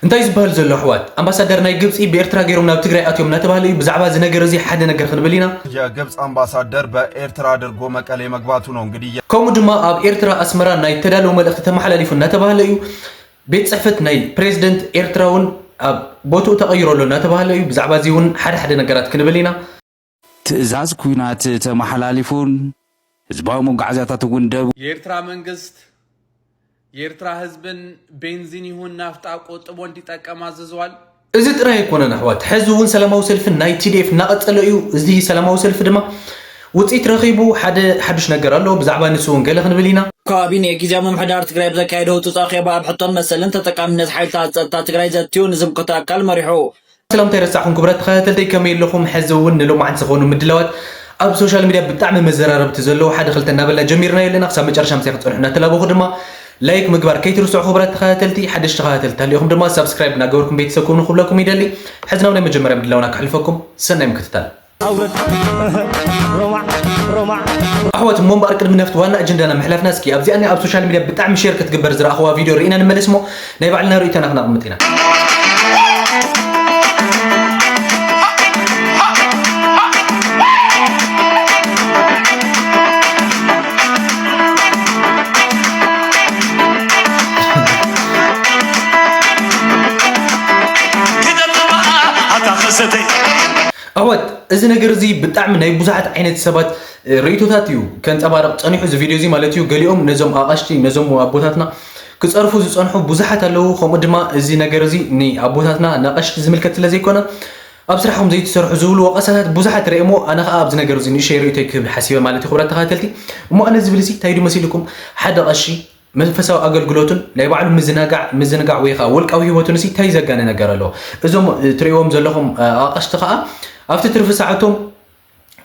እንታይ ዝበሃል ዘሎ ኣሕዋት? ኣምባሳደር ናይ ግብፂ ብኤርትራ ገይሮም ናብ ትግራይ ኣትዮም እናተባህለ እዩ። ብዛዕባ እዚ ነገር እዚ ሓደ ነገር ክንብል ኢና። የግብፅ ኣምባሳደር በኤርትራ አድርጎ መቀሌ መግባቱ ነው። እንግዲህ ከምኡ ድማ ኣብ ኤርትራ ኣስመራ ናይ ተዳለወ መልእኽቲ ተመሓላሊፉ እናተባህለ እዩ። ቤት ፅሕፈት ናይ ፕሬዝደንት ኤርትራ እውን ኣብ ቦትኡ ተቐይሮ ኣሎ እናተባህለ እዩ። ብዛዕባ እዚ እውን ሓደ ሓደ ነገራት ክንብል ኢና። ትእዛዝ ኲናት ተመሓላሊፉን ህዝባዊ መጓዓዝያታት እውን ደው የኤርትራ መንግስት የኤርትራ ህዝብን ቤንዚን ይሁን ናፍጣ ቆጥቦ እንዲጠቀም ኣዝዟል። እዚ ጥራይ ኣይኮነን ኣሕዋት፣ ሕዚ እውን ሰላማዊ ሰልፊ ናይ ቲዲኤፍ እናቐጸለ እዩ። እዚ ሰላማዊ ሰልፊ ድማ ውፅኢት ረኺቡ ሓደ ሓዱሽ ነገር ኣሎ። ብዛዕባ ንሱ እውን ገለ ክንብል ኢና። ካቢኔ ግዝያዊ ምምሕዳር ትግራይ ብዘካየዶ ህጹጽ ኣኼባ ኣብ ሕቶን መሰልን ተጠቃምነት ሓይልታት ጸጥታ ትግራይ ዘትዩ ንዝምልከቶ ኣካል መሪሑ። ሰላምታ ኣይረሳዕኹም ክቡራት ተኸታተልተይ፣ ከመይ ኣለኹም? ሕዚ እውን ንሎማዓንቲ ዝኾኑ ምድላዋት ኣብ ሶሻል ሚድያ ብጣዕሚ መዘራረብቲ ዘለዉ ሓደ ክልተ እናበልና ጀሚርናዮ ኣለና። ክሳብ መጨረሻ ምሳይ ክትፀንሑ እናተላበኹ ድማ ላይክ ምግባር ከይትርስዑ ክቡራት ተኸታተልቲ። ሓደሽቲ ተኸታተልቲ ተሃሊኹም ድማ ሳብስክራይብ እናገበርኩም ቤተሰብ ኩኑ ክብለኩም ይደሊ። ሕዚ ናብ ናይ መጀመርያ ምድላውና ከሕልፈኩም፣ ሰናይ ምክትታል። ኣውረድ ሮማዕ ሮማዕ ኣሕዋት እሞ እምበኣር ቅድሚ ናብቲ ዋና ኣጀንዳና ምሕላፍና እስኪ ኣብዚኣ እኒኣ ኣብ ሶሻል ሚድያ ብጣዕሚ ሼር ክትግበር ዝረኣኽዋ ቪድዮ ርኢና ንመለስ እሞ ናይ ባዕልና ርእይቶና ክነቕምጥ ኢና። ኣሕዋት እዚ ነገር እዚ ብጣዕሚ ናይ ብዙሓት ዓይነት ሰባት ርእይቶታት እዩ ከንፀባርቕ ፀኒሑ እዚ ቪድዮ እዚ ማለት እዩ። ገሊኦም ነዞም ኣቐሽቲ ነዞም ኣቦታትና ክፀርፉ ዝፀንሑ ብዙሓት ኣለዉ። ከምኡ ድማ እዚ ነገር እዚ ንኣቦታትና ንኣቐሽቲ ዝምልከት ስለ ዘይኮነ ኣብ ስራሕኹም ዘይትሰርሑ ዝብሉ ወቐሳታት ብዙሓት ርእየ እሞ ኣነ ከዓ ኣብዚ ነገር እዚ ንእሸይ ርእይቶይ ክህብ ሓሲበ ማለት እዩ። ክቡራት ተኸታተልቲ እሞ ኣነ ዝብል እዚ እንታይ ድዩ መሲልኩም ሓደ ቐሺ መንፈሳዊ ኣገልግሎቱን ናይ ባዕሉ ምዝንጋዕ ምዝንጋዕ ወይ ከዓ ውልቃዊ ህይወቱን ሲ እንታይ ዘጋነ ነገር ኣለዎ? እዞም ትርእይዎም ዘለኹም ኣቐሽቲ ከዓ ኣብቲ ትርፊ ሰዓቶም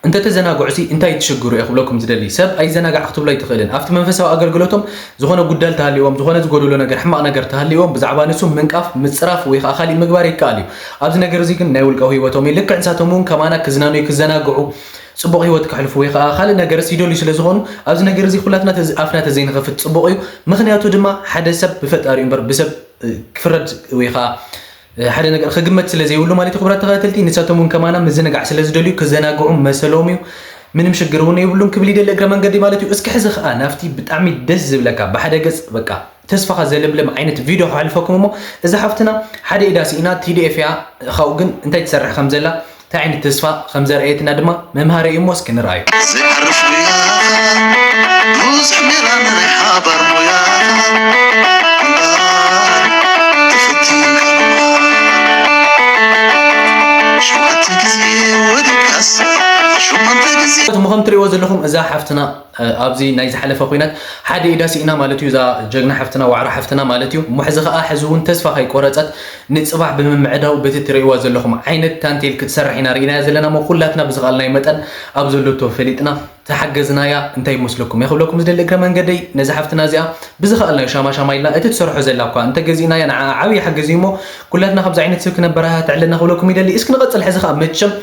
እንተተዘናግዑ ሲ እንታይ ትሽግሩ እየ ክብለኩም ዝደሊ። ሰብ ኣይዘናጋዕ ክትብሎ ኣይትኽእልን። ኣብቲ መንፈሳዊ ኣገልግሎቶም ዝኾነ ጉዳል ተሃልይዎም፣ ዝኾነ ዝጎደሎ ነገር ሕማቕ ነገር ተሃልይዎም ብዛዕባ ንሱ ምንቃፍ፣ ምፅራፍ ወይ ከዓ ካሊእ ምግባር ይከኣል እዩ። ኣብዚ ነገር እዚ ግን ናይ ውልቃዊ ህይወቶም እዩ። ልክዕ ንሳቶም እውን ከማና ክዝናነዩ ክዘናግዑ ፅቡቕ ህይወት ከሕልፉ ወይ ከዓ ካልእ ነገርስ ይደልዩ ስለ ዝኾኑ ኣብዚ ነገር እዚ ኩላትና ኣፍና ተዘይንኸፍት ፅቡቕ እዩ። ምኽንያቱ ድማ ሓደ ሰብ ብፈጣሪኡ እምበር ብሰብ ክፍረድ ወይ ከዓ ሓደ ነገር ክግመት ስለ ዘይብሉ ማለት እዩ። ክቡራት ተኸታተልቲ ንሳቶም እውን ከማና ምዝንጋዕ ስለ ዝደልዩ ክዘናግዑ መሰሎም እዩ። ምንም ሽግር እውን የብሉን ክብል ይደሊ እግረ መንገዲ ማለት እዩ። እስኪ ሕዚ ከዓ ናብቲ ብጣዕሚ ደስ ዝብለካ ብሓደ ገፅ በቃ ተስፋኻ ዘልምልም ዓይነት ቪድዮ ከሕልፈኩም እሞ እዛ ሓፍትና ሓደ ኢዳ ስኢና ቲዲኤፍ እያ ካብኡ ግን እንታይ ትሰርሕ ከም ዘላ እንታይ ዓይነት ተስፋ ከም ዘርኣየትና ድማ መምሃሪ እዩ እሞ እስኪ ንርኣዮ። ዘይዓርፍ ሙያኻ ብዙሕ ሜላ ናይ ሓባር ሙያኻ እምበኣር ተፈቲንካ ሸውዓተ ግዜ ወዲቃስ ሸሞንተ ግዜ እሞ ከም ትሪእዎ ዘለኹም እዛ ሓፍትና ኣብዚ ናይ ዝሓለፈ ኩናት ሓደ ኢዳ ስኢና ማለት እዩ። እዛ ጀግና ሓፍትና ዋዕሮ ሓፍትና ማለት እዩ። እሞ ሕዚ ከዓ ሕዚ እውን ተስፋ ከይቆረፀት ንፅባሕ ብምምዕዳው በቲ ትርእይዋ ዘለኹም ዓይነት ታንቴል ክትሰርሕ ኢና ርኢናያ ዘለና። እሞ ኩላትና ብዝኸኣልናዮ መጠን ኣብ ዘለቶ ፈሊጥና ተሓገዝናያ እንታይ ይመስለኩም? እየ ክብለኩም ዝደሊ እግረ መንገደይ ነዚ ሓፍትና እዚኣ ብዝኸኣልናዮ ሻማ ሻማ ኢልና እቲ ትሰርሖ ዘላ እኳ እንተገዚእናያ ንዓ ዓብዪ ሓገዝ እዩ። እሞ ኩላትና ከምዚ ዓይነት ሰብ ክነበረታትዕ ኣለና ክብለኩም ይደሊ። እስኪ ንቐፅል። ሕዚ ከዓ መቸም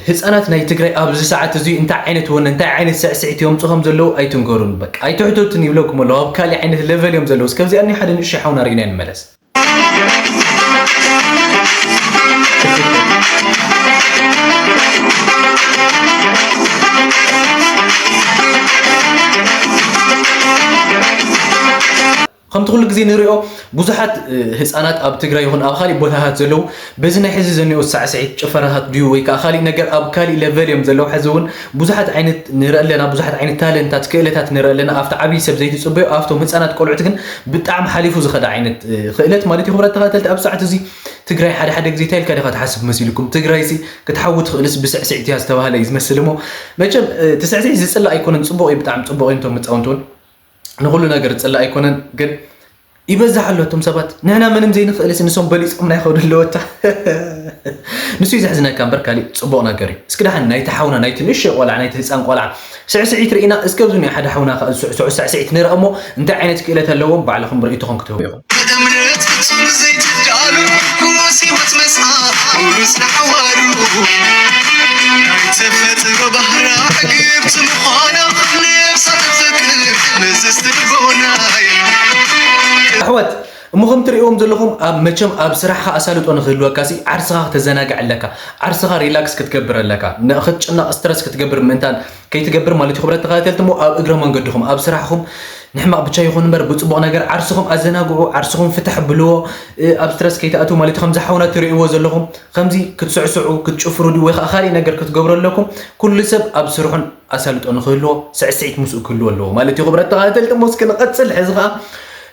ህፃናት ናይ ትግራይ ኣብዚ ሰዓት እዚ እንታይ ዓይነት ወነ እንታይ ዓይነት ስዕስዒት የምፁ ከም ዘለዉ ኣይትንገሩን። በቃ ኣይትሕተቱን ይብለኩም ኣለዉ። ኣብ ካሊእ ዓይነት ለቨል እዮም ዘለዉ። እስከ ኣብዚኣ እኒ ሓደ ንእሽተይ ሓውና ርኢና ንመለስ። ከምቲ ኩሉ ግዜ ንሪኦ ብዙሓት ህፃናት ኣብ ትግራይ ይኹን ኣብ ካሊእ ቦታታት ዘለዉ በዚ ናይ ሕዚ ዘኒኦ ሳዕስዒት ጭፈራታት ድዩ ወይ ከዓ ካሊእ ነገር ኣብ ካሊእ ለቨል እዮም ዘለዉ። ሕዚ እውን ብዙሓት ዓይነት ንርኢ ኣለና፣ ብዙሓት ዓይነት ታለንታት ክእለታት ንርኢ ኣለና። ኣብቲ ዓብዪ ሰብ ዘይትፅበዮ ኣብቶም ህፃናት ቆልዑት ግን ብጣዕሚ ሓሊፉ ዝኸደ ዓይነት ክእለት ማለት እዩ። ክብረት ተኸታተልቲ ኣብ ሰዓት እዚ ትግራይ ሓደ ሓደ ግዜ እንታይ ኢልካ ዲኻ ትሓስብ መሲልኩም? ትግራይ ሲ ክትሓዊ ትኽእልስ ብስዕስዒት እያ ዝተባህለ እዩ ዝመስል። እሞ መቸም እቲ ስዕስዒት ዝፅላእ ኣይኮነን፣ ፅቡቕ እዩ፣ ብጣዕሚ ፅቡቕ እዮም እቶም ህፃውንቲ እውን ንኹሉ ነገር ዝፅላእ ኣይኮነን፣ ግን ይበዝሕ ኣሎ እቶም ሰባት ንሕና ምንም ዘይንኽእልስ ንሶም በሊፆምና ይኸዱ ኣለወታ። ንሱ እዩ ዘሕዝነካ እምበር ካሊእ ፅቡቕ ነገር እዩ። እስኪ ደሓን ናይቲ ሓውና ናይቲ ንእሽተይ ቆልዓ ናይቲ ህፃን ቆልዓ ስዕስዒት ርኢና እስከ ኣብዚ ናይ ሓደ ሓውና ከዓ ዝስዕስዑ ስዕስዒት ንርኢ እሞ እንታይ ዓይነት ክእለት ኣለዎም ባዕልኹም ርእይቶኹም ክትህቡ ኢኹም። ብእምነት ፍጹም ዘይትዳሉ ርኩስ ህይወት መስኣ ውርስ ንሓዋሩ ናይ ተፈጥሮ ባህራ ዕግብቲ ምዃና ነብሳ ተፍቅር መዘዝቲ ልቦናይ ኣሕዋት እሞ ከም ትርእይዎም ዘለኹም ኣብ መቸም ኣብ ስራሕኻ ኣሳልጦ ንክህልወካ ሲ ዓርስኻ ክተዘናግዕ ኣለካ። ዓርስኻ ሪላክስ ክትገብር ኣለካ። ንክትጭነቕ ስትረስ ክትገብር ምእንታን ከይትገብር ማለት እዩ። ክብረት ተኸታተልቲ እሞ ኣብ እግረ መንገድኹም ኣብ ስራሕኹም ንሕማቕ ብቻ ይኹን እምበር ብጽቡቕ ነገር ዓርስኹም ኣዘናግዑ፣ ዓርስኹም ፍትሕ ብልዎ፣ ኣብ ስትረስ ከይትኣትዉ ማለት እዩ። ከምዚ ሓውና ትርእይዎ ዘለኹም ከምዚ ክትስዕስዑ ክትጭፍሩ ድዩ ወይ ከዓ ካልእ ነገር ክትገብሩ ኣለኩም። ኩሉ ሰብ ኣብ ስርሑን ኣሳልጦ ንክህልዎ ስዕስዒት ምስኡ ክህልዎ ኣለዎ ማለት እዩ። ክብረት ተኸታተልቲ እሞ እስኪ ንቐጽል። ሕዚ ከዓ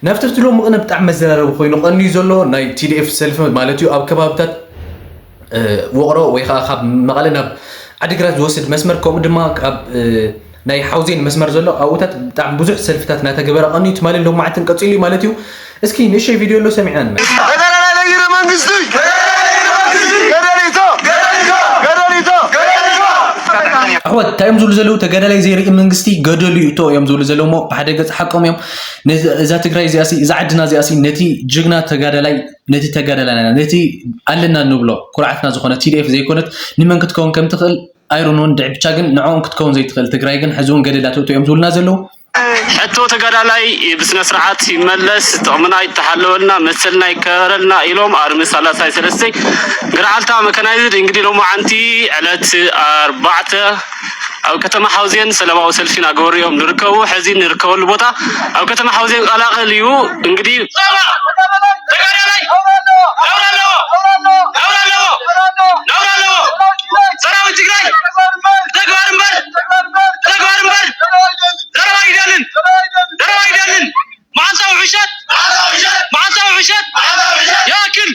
ናብቲ ብትልዎ ምቕነ ብጣዕሚ መዘራረቢ ኮይኑ ቀንዩ ዘሎ ናይ ቲዲኤፍ ሰልፊ ማለት እዩ። ኣብ ከባብታት ውቕሮ ወይ ከዓ ካብ መቐለ ናብ ዓዲግራት ዝወስድ መስመር ከምኡ ድማ ካብ ናይ ሓውዜን መስመር ዘሎ ኣብኡታት ብጣዕሚ ብዙሕ ሰልፍታት እናተገበረ ቀንዩ ትማልን ሎማዕትን ቀፂሉ እዩ ማለት እዩ። እስኪ ንእሽተይ ቪድዮ ኣሎ ሰሚዕና ንመ ኣሕዋት እንታይ እዮም ዝብሉ ዘለዉ? ተጋዳላይ ዘይርኢ መንግስቲ ገደሉ ይእቶ እዮም ዝብሉ ዘለዉ እሞ ብሓደ ገፅ ሓቆም እዮም። እዛ ትግራይ እዚኣሲ እዛ ዓድና እዚኣሲ ነቲ ጅግና ተጋዳላይ ነቲ ተጋዳላይና ነቲ ኣለና ንብሎ ኩርዓትና ዝኾነ ቲዲኤፍ ዘይኮነት ንመን ክትከውን ከም ትኽእል ኣይሮን እውን ድዕብቻ ግን ንዕኦም ክትከውን ዘይትኽእል ትግራይ ግን ሕዚ እውን ገደላ ትእቶ እዮም ዝብሉና ዘለዉ። ሕቶ ተጋዳላይ ብስነ ስርዓት ይመለስ፣ ጥቕምና ይተሓለወልና፣ መሰልና ይከበረልና ኢሎም ኣርሚ ሰላሳይ ሰለስተ ገርዓልታ መካናይዝድ እንግዲህ ሎማዓንቲ ዕለት ኣርባዕተ ኣብ ከተማ ሓውዜን ሰላማዊ ሰልፊ እናገበሩ እዮም ንርከቡ። ሕዚ ንርከበሉ ቦታ ኣብ ከተማ ሓውዜን ቀላቐል እዩ። እንግዲህ ሰራዊት ትግራይ ተግባር እምበር ተግባር እምበር ዘረባ ይደልን ዘረባ ይደልን። መዓልታዊ ውሸት መዓልታዊ ውሸት ይኣክል።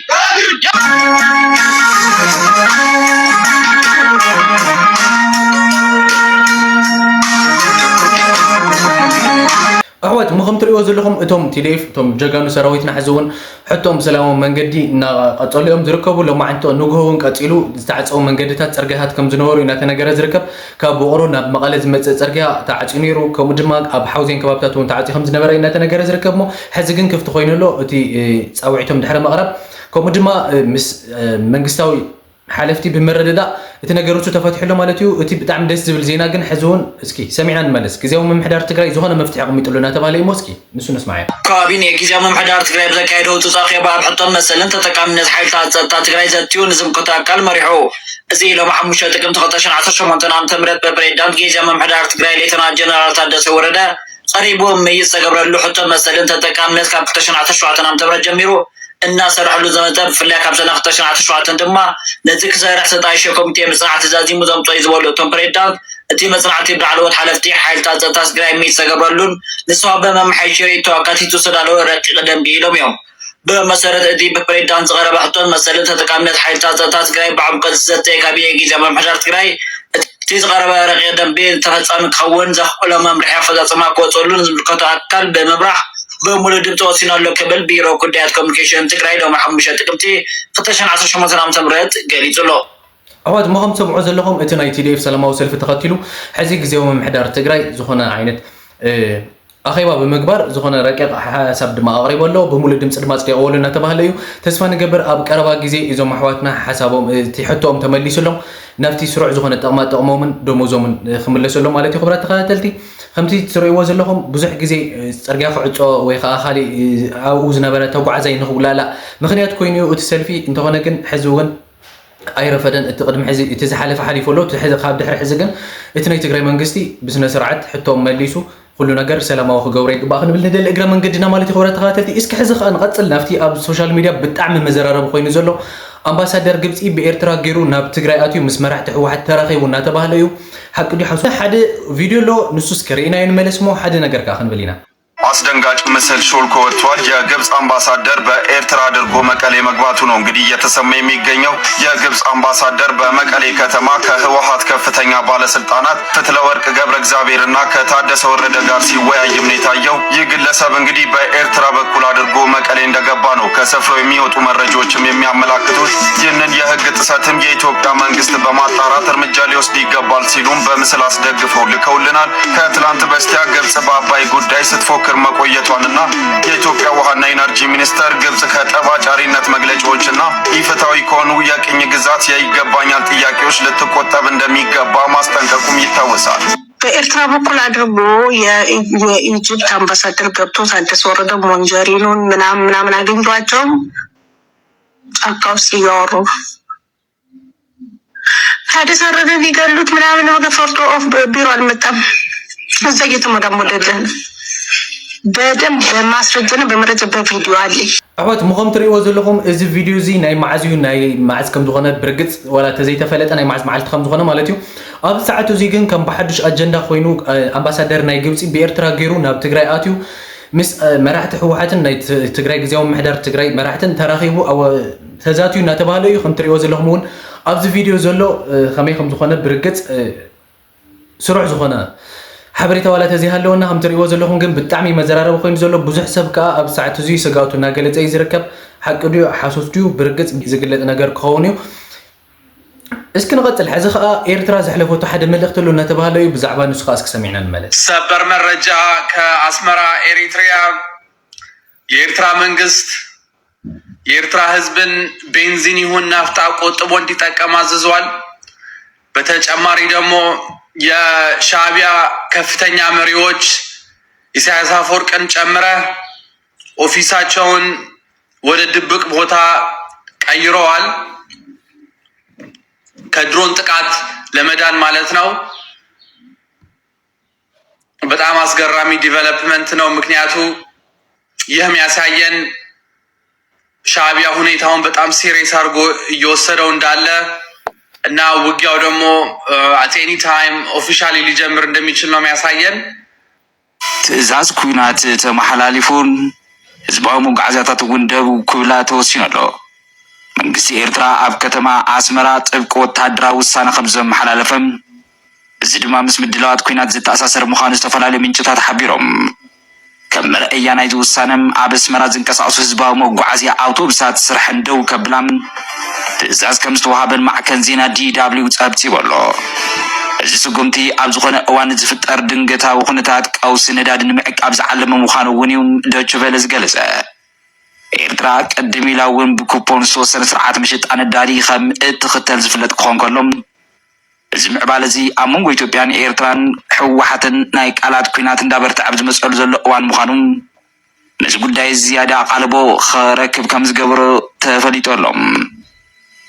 ኣሕዋት እሞ ከም ትርእይዎ ዘለኹም እቶም ቲዲኤፍ እቶም ጀጋኑ ሰራዊትና ሕዚ እውን ሕቶም ብሰላማዊ መንገዲ እናቐፀሉ እዮም ዝርከቡ። ሎማዕንቲ ንግሆ እውን ቀፂሉ ዝተዓፀዉ መንገድታት ፅርግያታት ከም ዝነበሩ እዩ እናተነገረ ዝርከብ። ካብ ውቕሮ ናብ መቐለ ዝመፅእ ፅርግያ ተዓፅዩ ነይሩ። ከምኡ ድማ ኣብ ሓውዜን ከባብታት እውን ተዓፅዩ ከም ዝነበረ እዩ እናተነገረ ዝርከብ። እሞ ሕዚ ግን ክፍቲ ኮይኑ ኣሎ እቲ ፃውዒቶም ድሕሪ ምቕራብ ከምኡ ድማ ምስ መንግስታዊ ሓለፍቲ ብምርድዳእ እቲ ነገር ንሱ ተፈቲሑ ኣሎ ማለት እዩ። እቲ ብጣዕሚ ደስ ዝብል ዜና ግን ሕዚ እውን እስኪ ሰሚዕና ንመለስ። ግዜያዊ ምምሕዳር ትግራይ ዝኾነ መፍትሒ ኣቕሚጥሉ እናተባህለ እዩ እሞ እስኪ ንሱ ንስማዕ። ከባቢ ናይ ግዜያዊ ምምሕዳር ትግራይ ብዘካየደ ህፁፅ ኣኼባ ኣብ ሕቶን መሰልን ተጠቃምነት ሓይልታት ፀጥታ ትግራይ ዘትዩ ንዝምልከቶ ኣካል መሪሑ። እዚ ሎሚ ሓሙሽተ ጥቅምቲ ክልተ ሺሕ ዓሰርተ ሸሞንተ ዓመተ ምህረት ብፕሬዚዳንት ግዜያዊ ምምሕዳር ትግራይ ሌተናል ጀነራል ታደሰ ወረደ ቀሪቡ ምይይጥ ዝተገብረሉ ሕቶን መሰልን ተጠቃምነት ካብ ክልተ ሺሕ ዓሰርተ ሸውዓተ ዓመተ ምህረት ጀሚሩ እናሰርሐሉ ዝመፀ ብፍላይ ካብ ሰነ ክልተ ሺሕ ዓሰርተ ሸውዓተ ድማ ነዚ ክሰርሕ ዝተጣየሸ ኮሚቴ መፅናዕቲ ዛዚሙ ዘምፅኦ እዩ ዝበሉ እቶም ፕሬዚዳንት እቲ መፅናዕቲ ብላዕለዎት ሓለፍቲ ሓይልታት ፀጥታ ትግራይ ምይይጥ ዝተገብረሉን ንዝተዋበ መመሓየሺ ርእይቶ ኣካቲቱ ዝተዳለወ ረቂቕ ደንቢ ኢሎም እዮም። ብመሰረት እቲ ብፕሬዚዳንት ዝቐረበ ሕቶን መሰልን ተጠቃምነት ሓይልታት ጸጥታ ትግራይ ብዕምቆት ዝዘተየ ካቢኔ ግዝያዊ ምምሕዳር ትግራይ፣ እቲ ዝቐረበ ረቂቕ ደንቢ ተፈጻሚ ክኸውን ዘኽእሎ መምርሒ ኣፈጻጽማ ክወፀሉ ንዝምልከቶ ኣካል ብምምራሕ ብሙሉእ ድምፂ ወሲኑ ኣሎ ክብል ቢሮ ጉዳያት ኮሚኒኬሽን ትግራይ ሎሚ ሓሙሽተ ጥቅምቲ ክልተ ሺሕ ዓሰርተ ሸሞንተ ዓመተ ምህረት ገሊፁ ኣሎ። ኣሕዋት እሞ ከም ትሰምዑ ዘለኹም እቲ ናይ ቲ ዲ ኤፍ ሰላማዊ ሰልፊ ተኸቲሉ ሕዚ ግዝያዊ ምምሕዳር ትግራይ ዝኾነ ዓይነት ኣኼባ ብምግባር ዝኾነ ረቂቕ ሓሳብ ድማ ኣቕሪቡ ኣሎ። ብሙሉእ ድምፂ ድማ ኣፅዲቕዎ ኣሎ እናተባህለ እዩ። ተስፋ ንገብር ኣብ ቀረባ ግዜ እዞም ኣሕዋትና ሓሳቦም እቲ ሕቶኦም ተመሊሱሎም ናብቲ ስሩዕ ዝኾነ ጥቕማ ጥቕሞምን ደሞዞምን ክምለሱ ኣሎ ማለት እዩ። ክቡራት ተኸታተልቲ ከምቲ ትርእይዎ ዘለኹም ብዙሕ ግዜ ፅርግያ ክዕፆ ወይ ከዓ ካሊእ ኣብኡ ዝነበረ ተጓዓዛይ ንክጉላላእ ምኽንያት ኮይኑ እዩ እቲ ሰልፊ። እንተኾነ ግን ሕዚ እውን ኣይረፈደን። እቲ ቅድሚ ሕዚ እቲ ዝሓለፈ ሓሊፉ ኣሎ። እቲ ሕዚ ካብ ድሕሪ ሕዚ ግን እቲ ናይ ትግራይ መንግስቲ ብስነ ስርዓት ሕቶም መሊሱ ኩሉ ነገር ሰላማዊ ክገብሮ ይግባእ ክንብል ንደሊ እግረ መንገድና ማለት እዩ። ክቡራት ተኸታተልቲ እስኪ ሕዚ ከዓ ንቐፅል ናብቲ ኣብ ሶሻል ሚድያ ብጣዕሚ መዘራረቢ ኮይኑ ዘሎ ኣምባሳደር ግብፂ ብኤርትራ ገይሩ ናብ ትግራይ ኣትዩ ምስ መራሕቲ ህወሓት ተራኺቡ እናተባህለ እዩ። ሓቂ ድዩ ሓሱ? ሓደ ቪድዮ ኣሎ ንሱ እስኪ ርኢናዮ ንመለስ እሞ ሓደ ነገር ከዓ ክንብል ኢና። አስደንጋጭ ምስል ሾልኮ ወጥቷል። የግብፅ አምባሳደር በኤርትራ አድርጎ መቀሌ መግባቱ ነው እንግዲህ እየተሰማ የሚገኘው። የግብፅ አምባሳደር በመቀሌ ከተማ ከህወሓት ከፍተኛ ባለስልጣናት ፍትለወርቅ ገብረ እግዚአብሔርና ከታደሰ ወረደ ጋር ሲወያይም ነው የታየው። ይህ ግለሰብ እንግዲህ በኤርትራ በኩል አድርጎ መቀሌ እንደገባ ነው ከስፍራው የሚወጡ መረጃዎችም የሚያመላክቱት። ይህንን የህግ ጥሰትም የኢትዮጵያ መንግስት በማጣራት እርምጃ ሊወስድ ይገባል ሲሉም በምስል አስደግፈው ልከውልናል። ከትላንት በስቲያ ግብጽ በአባይ ጉዳይ ስትፎክር መቆየቷንና የኢትዮጵያ ውሃና ኢነርጂ ሚኒስተር ግብጽ ከጠብ አጫሪነት መግለጫዎችና ኢፍትሐዊ ከሆኑ የቅኝ ግዛት የይገባኛል ጥያቄዎች ልትቆጠብ እንደሚገባ ማስጠንቀቁም ይታወሳል። በኤርትራ በኩል አድርጎ የኢጅፕት አምባሳደር ገብቶ ታደሰ ወረደ ሞንጀሪኖን ምናምን ምናምን አግኝቷቸው ጫካ ውስጥ እያወሩ ታደሰ ወረደ ሊገሉት ምናምን ወደ ፎርቶ ኦፍ ቢሮ አልመጣም። እዛ እየተሞዳሞደልን በደንብ በማስረጃና በመረጃ በቪዲዮ አለኝ። ኣሕዋት ምኸም ትርእይዎ ዘለኹም እዚ ቪድዮ እዚ ናይ መዓዝ እዩ ናይ መዓዝ ከም ዝኾነ ብርግፅ ዋላ ተዘይተፈለጠ ናይ መዓዝ መዓልቲ ከም ዝኾነ ማለት እዩ። ኣብዚ ሰዓት እዚ ግን ከም ብሓዱሽ ኣጀንዳ ኮይኑ ኣምባሳደር ናይ ግብፂ ብኤርትራ ገይሩ ናብ ትግራይ ኣትዩ ምስ መራሕቲ ህወሓትን ናይ ትግራይ ግዜያዊ ምሕዳር ትግራይ መራሕትን ተራኺቡ ተዛትዩ እናተባህለ እዩ ከም ትርእይዎ ዘለኹም እውን ኣብዚ ቪድዮ ዘሎ ከመይ ከም ዝኾነ ብርግፅ ስሩዕ ዝኾነ ሓበሬታ ዋላ ተዘይሃለወና ከም ትርእይዎ ዘለኹም ግን ብጣዕሚ መዘራረቢ ኮይኑ ዘሎ ብዙሕ ሰብ ከዓ ኣብ ሰዓት እዙይ ስጋቱ እናገለፀ እዩ ዝርከብ። ሓቂ ድዩ ሓሶት ድዩ ብርግፅ ዝግለፅ ነገር ክኸውን እዩ። እስኪ ንቐፅል። ሕዚ ከዓ ኤርትራ ዘሕለፈቶ ሓደ መልእኽቲ ኣሎ እናተባህለ እዩ። ብዛዕባ ንሱ ከዓ እስኪ ሰሚዕና ንመለስ። ሰበር መረጃ ከኣስመራ ኤሪትሪያ። የኤርትራ መንግስት የኤርትራ ህዝብን ቤንዚን ይሁን ናፍጣ ቆጥቦ እንዲጠቀም አዝዟል። በተጨማሪ ደግሞ የሻዕቢያ ከፍተኛ መሪዎች ኢሳያስ አፈወርቅን ጨምረ ኦፊሳቸውን ወደ ድብቅ ቦታ ቀይረዋል። ከድሮን ጥቃት ለመዳን ማለት ነው። በጣም አስገራሚ ዲቨሎፕመንት ነው። ምክንያቱ ይህ የሚያሳየን ሻዕቢያ ሁኔታውን በጣም ሲሪየስ አድርጎ እየወሰደው እንዳለ እና ውጊያው ደግሞ at any time officially ሊጀምር እንደሚችል ነው የሚያሳየን። ትእዛዝ ኲናት ተመሓላሊፉን ህዝባዊ መጓዓዝያታት እውን ደው ክብላ ተወሲኑ ኣሎ። መንግስቲ ኤርትራ ኣብ ከተማ ኣስመራ ጥብቂ ወተሃደራዊ ውሳነ ከም ዘመሓላለፈ፣ እዚ ድማ ምስ ምድላዋት ኲናት ዝተኣሳሰር ምዃኑ ዝተፈላለዩ ምንጭታት ሓቢሮም። ከም መርኣያ ናይዚ ውሳነ፣ ኣብ ኣስመራ ዝንቀሳቐሱ ህዝባዊ መጓዓዝያ ኣውቶቡሳት ስርሐን ደው ከብላ ትእዛዝ ከም ዝተዋሃበን ማዕከን ዜና ዲ ደብሊው ጸብጺቡ ኣሎ። እዚ ስጉምቲ ኣብ ዝኾነ እዋን ዝፍጠር ድንገታዊ ኩነታት ቀውሲ ነዳዲ ንምዕቃብ ዝዓለመ ምዃኑ እውን እዩ ዶይቸ ቬለ ዝገለጸ። ኤርትራ ቅድም ኢላ እውን ብኩፖን ዝተወሰነ ስርዓት መሸጣ ነዳዲ ከም እትኽተል ዝፍለጥ ክኾን ከሎ፣ እዚ ምዕባለ እዚ ኣብ መንጎ ኢትዮጵያን ኤርትራን ህወሓትን ናይ ቃላት ኲናት እንዳበርትዐ ኣብ ዝመጸሉ ዘሎ እዋን ምዃኑ፣ ነዚ ጉዳይ ዝያዳ ኣቓልቦ ክረክብ ከም ዝገበሮ ተፈሊጡ ኣሎ።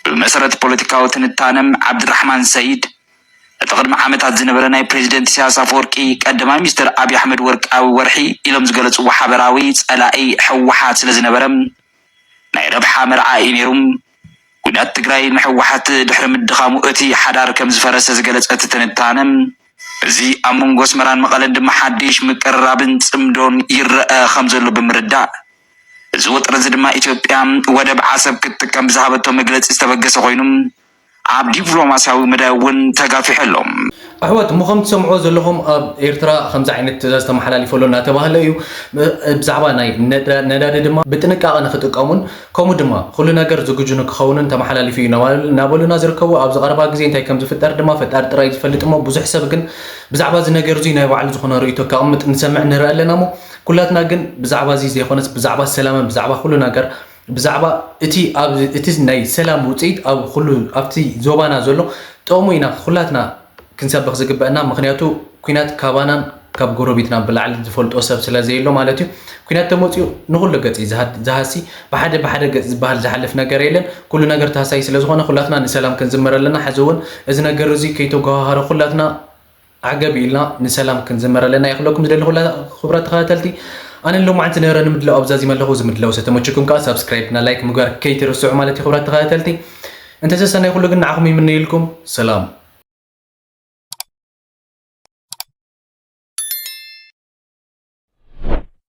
ብመሰረት ፖለቲካዊ ትንታነ ዓብድራሕማን ሰይድ፣ እቲ ቅድሚ ዓመታት ዝነበረ ናይ ፕሬዚደንት ኢሳያስ ኣፈወርቂ ቀዳማይ ሚኒስትር ኣብይ ኣሕመድ ወርቃዊ ወርሒ ኢሎም ዝገለፅዎ ሓበራዊ ፀላኢ ህወሓት ስለ ዝነበረ ናይ ረብሓ መርዓ እዩ ነይሩ። ኲናት ትግራይ ንህወሓት ድሕሪ ምድኻሙ እቲ ሓዳር ከም ዝፈረሰ ዝገለፀ እቲ ትንታነ፣ እዚ ኣብ መንጎ ኣስመራን መቐለን ድማ ሓድሽ ምቅርራብን ፅምዶን ይረኣ ከም ዘሎ ብምርዳእ፣ እዚ ውጥረት እዚ ድማ ኢትዮጵያ ወደብ ዓሰብ ክትጥቀም ብዝሃበቶ መግለፂ ዝተበገሰ ኮይኑ፣ ኣብ ዲፕሎማስያዊ መዳይ እውን ተጋፊሑ ኣሎ። ኣሕዋት እሞ ከም ትሰምዕዎ ዘለኹም ኣብ ኤርትራ ከምዚ ዓይነት ትእዛዝ ተመሓላሊፉ ኣሎ እናተባህለ እዩ። ብዛዕባ ናይ ነዳዲ ድማ ብጥንቃቐ ንክጥቀሙን ከምኡ ድማ ኩሉ ነገር ዝግጁ ንክኸውንን ተመሓላሊፉ እዩ እናበሉና ዝርከቡ። ኣብዚ ቀረባ ግዜ እንታይ ከም ዝፍጠር ድማ ፈጣሪ ጥራይ ዝፈልጥ እሞ ብዙሕ ሰብ ግን ብዛዕባ እዚ ነገር እዙይ ናይ ባዕሉ ዝኾነ ርእይቶ ከቕምጥ ንሰምዕ ንርኢ ኣለና እሞ ኩላትና ግን ብዛዕባ እዚ ዘይኮነስ ብዛዕባ ሰላምን ብዛዕባ ኩሉ ነገር ብዛዕባ እቲ ኣብ እቲ ናይ ሰላም ውፅኢት ኣብ ኩሉ ኣብቲ ዞባና ዘሎ ጥቕሙ ኢና ኩላትና ክንሰብኽ ዝግበአና። ምክንያቱ ኩናት ካባናን ካብ ጎረቤትናን ብላዕሊ ዝፈልጦ ሰብ ስለ ዘየሎ ማለት እዩ። ኩናት ተመፅኡ ንኩሉ ገፅ እዩ ዝሃሲ፣ ብሓደ ብሓደ ገፅ ዝበሃል ዝሓልፍ ነገር የለን። ኩሉ ነገር ተሃሳይ ስለ ዝኾነ ኩላትና ንሰላም ክንዝመር ኣለና። ሕዚ እውን እዚ ነገር እዚ ከይተጓሃሃረ ኩላትና ዓገብ ኢልና ንሰላም ክንዝመር ኣለና ይኽለኩም ዝደሊ ኩላ ክቡራት ተኸታተልቲ። ኣነ ሎማዓንቲ ነበረ ንምድላው ኣብዛዚመ ኣለኹ። እዚ ምድላው ዝተመችኩም ከዓ ሳብስክራይብ እና ላይክ ምግባር ከይትርስዑ ማለት እዩ ክቡራት ተኸታተልቲ። እንተሰሰናይ ኩሉ ግን ንዓኹም ይምነየልኩም። ሰላም።